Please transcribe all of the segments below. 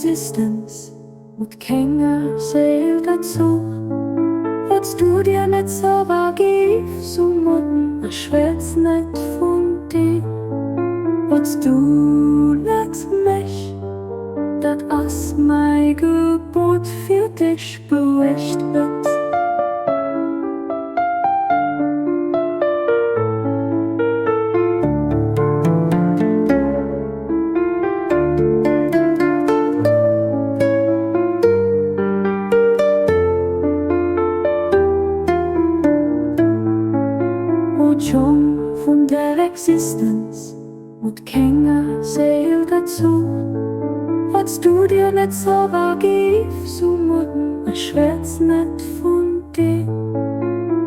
Existenz mat kenger Séil derzou, Wat s du dir net selwer géifs zoumudden, ech schwätz net vun deem, wat s du net méchs, dat ass mäi Gebot fir dech, beuecht et. O Jong vun der Existenz, mat kenger Séil derzou, wat s du dir net selwer géifs zoumudden, ech schwätz net vun deem,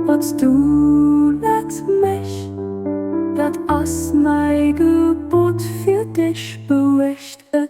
wat s du net méchs. Dat ass mäi Gebot fir dech, beuecht et.